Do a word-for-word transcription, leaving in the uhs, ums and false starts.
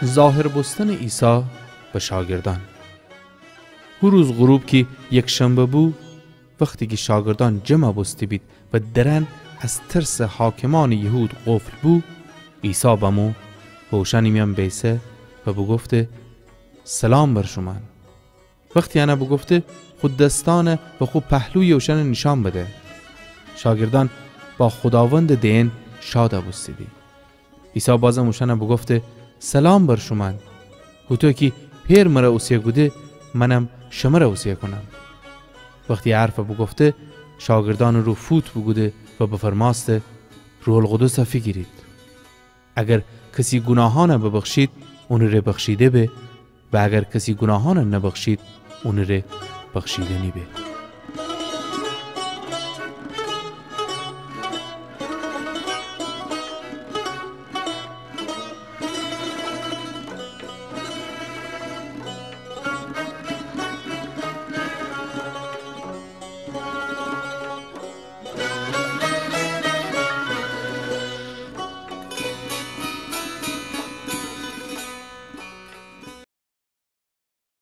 ظاهر بوستنٚ عیسی به شاگردأن. هو روز غروب کی یکشنبه بو، وختی کی شاگردأن جمع بوسته بید و درأن از ترسٚ حاکمأنٚ یهود قفل بو، عیسی بمو و اوشأنٚ میأن بیسه و بوگفته: سلام بر شومأن. وختی انه بوگفته، خو دسأنه و خو پهلویه اوشأنه نیشأن بده. شاگردأن با خوداوندٚ دئن شاد بوستیدی. عیسی بازم اوشأنه بوگفته: سلام بر شومأن. هوطو کی پئر مره اوسه کوده، منم شمره اوسه کونم. وختی ا حرفه بوگفته، شاگردأنٚ رو فوت بوکوده و بفرمأسته: روح‌القدسه فیگیرید. اگر کسی گوناهأنه ببخشید، اونٚ ره بخشیده به، و اگر کسی گوناهأنه نبخشید، اونٚ ره بخشیده نیبه.